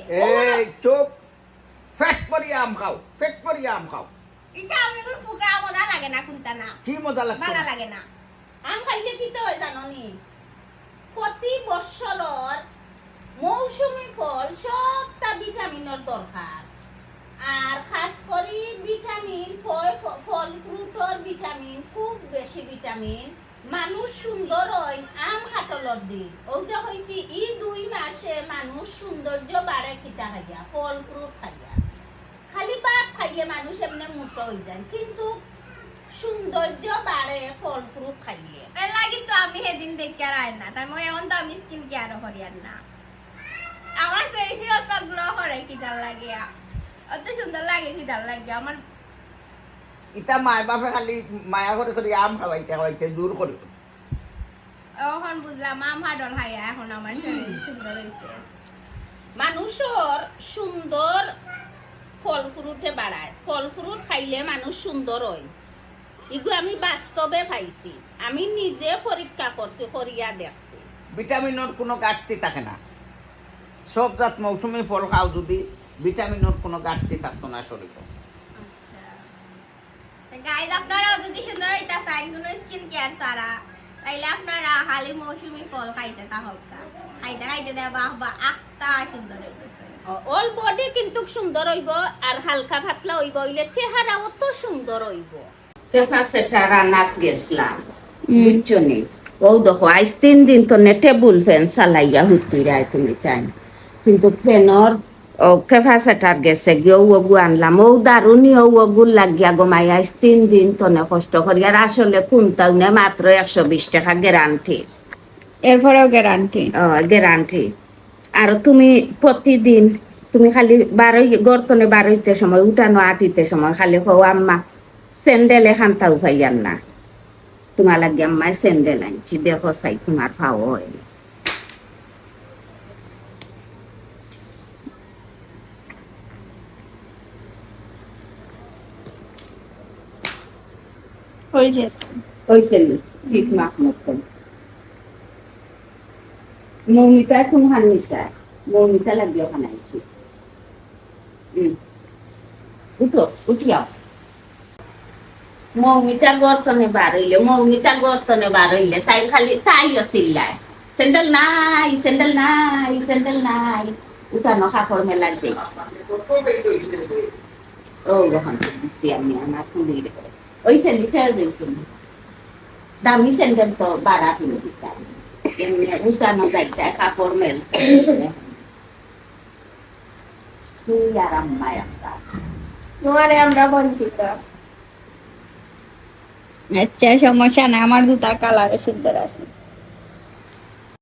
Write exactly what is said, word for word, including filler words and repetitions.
এই চুপ, ফেট করি আম খাও, ফেট করি আম খাও। ইটা আমি কোনো ফুকরা মজা লাগে না, কোনটা না। কি মজা লাগতো ভালা না? লাগে না। আম খাইলে কিতা অয় জানো নি? প্রতি বছরর মৌসুমি ফল সবটা ভিটামিনর দরকার। আর খাস করি ভিটামিন, ফ-, ফ-, ফল ফ্রুটর ভিটামিন, খুব বেশি ভিটামিন। মানুষ সুন্দর অয় আম কাটলর দিন। অউ যে কইছি, ই দুই মাসে মানুষ সৌন্দর্য বাড়ে কিতা খাইয়া? ফল ফ্রুট খাইয়া। খালি ভাত খাইলে মানুষ এমনে মোটা অই যায়, কিন্তু সৌন্দর্য বাড়ে ফল ফ্রুট খাইলে। এর লাগি তো আমি হেদিন দেখিয়ার আইন না, তাই মই এখন তো আমি স্কিন কেয়ারও করিয়ার না। আমার ফেসে অত গ্লো করে কিতার লাগিয়া, অত সুন্দর লাগে কিতার লাগিয়া। আমার ইতা মায় বাপে খালি মায়া করি করি আম খাওয়াইতে খাওয়াইতে জোর করি। অখন বুঝলাম, আম হাডল খাইয়া এখন আমার শরীর সুন্দর অইছে। মানুষর সুন্দর ফল ফ্রুটে বাড়ায়, ফল ফ্রুট খাইলে মানুষ সুন্দর অয়। ইগু আমি বাস্তবে পাইছি, আমি নিজে পরীক্ষা করছি, করিয়া দেখছি। ভিটামিনর কোনো ঘাটতি থাকে না, সব জাত মৌসুমি ফল খাও যদি, ভিটামিনর কোনো ঘাটতি থাকতো না শরীরো। আচ্ছা। তো গাইস, আপনারাও যদি সুন্দর অইতা চাইন কোনো স্কিন কেয়ার ছাড়া, তাইলে আপনারা খালি মৌসুমি ফল খাইতে থাকউক্কা। খাইতে খাইতে দেখবা, বাহ বাহ, আখতা সুন্দর অইতেছে। অল বডি কিন্তু সুন্দর অইবো, আর হালকা পাতলা অইবো, অইলে চেহারা অত সুন্দর অইবো। ক্যাপাসিটার আনাত গেছলাম, হুম। বুঝছো নি? অউ দেখো, আইজ তিন দিন তো নে টেবুল ফ্যান চালাইয়া হুতি রায় তুমি তাই, কিন্তু ফ্যানর ও ক্যাপাসিটার গেছে গিয়া অউ অগু আনলাম, অউ দারুনি অউ অগুর লাগিয়া গো মাই আইজ তিন দিন তনে কষ্ট করি। আর আসলে কোনটাও নে মাত্র একশো বিশ টাকা গ্যারান্টি। এরপরেও গ্যারান্টি? ও, গ্যারান্টি। আর তুমি প্রতিদিন, তুমি খালি বারই, ঘর তনে বারইতে সময়, উঠানো আটিতে সময় খালি কও, "আম্মা, স্যান্ডেল এখানটাও পাইয়ার না।" তোমার লাগি আম্মায় স্যান্ডেল আনছি, দেখো চাই তোমার পাও অয় নি। অইছে। অইছে নি? ঠিক মাপ মতন। মৌমিতা কোনখান নিতা? মৌমিতা লাগি অখান আনছি। হুম। উঠো, উঠিয়াও। মৌমিতা ঘর তনে বার অইলে, মৌমিতা ঘর তনে বার অইলে, তাই খালি তাইও চিল্লায়, "স্যান্ডেল নাই, স্যান্ডেল নাই, স্যান্ডেল নাই।" উঠানো কাপড় মেলার দেই। ও, অখন তো দিছি আমি আমার ফুলিরে। অউ স্যান্ডেল ছেড়ে দিছি। দামি স্যান্ডেল তো বারা কিনে দিতাম। এমনি উঠানো যাইতায়, কাপড় মেলতে। তুই আর আম্মায় আমরা। তোমারে আমরা বঞ্চিত। আচ্ছা, সমস্যা নাই, আমার জুতার কালারও সুন্দর আছে।